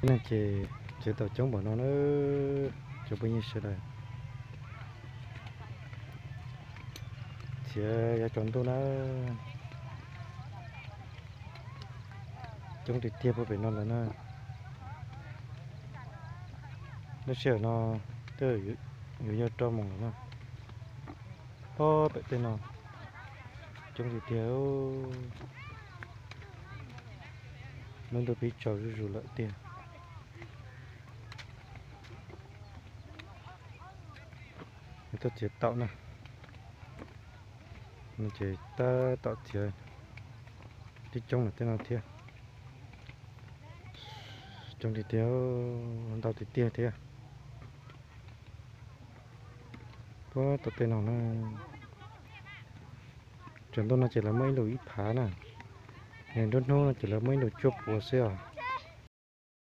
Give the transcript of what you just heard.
No ces txiav tau coob npaum no na, cov phooj ywg sawv daws. Txiav yav tsaus ntuj na, coob tiag tiag puag pem no lawm na. Lub sij hawm no twb yuav yog rau moos lawm na. Pob pem tej no coob tiag tiag. Lub ntuj pib tsaus zuj zus lawm tiag. Tuaj txiav taum na, ces tab tom txiav tib coob lawm tej no thiab. Coob tiag tiag, ntau tiag tiag thiab. Puag tom tej no na, tsaus ntuj no ces lawv muab ib lus ib phav na, nruab hnub no ces lawv muab ib lus cuaj puas xwb os.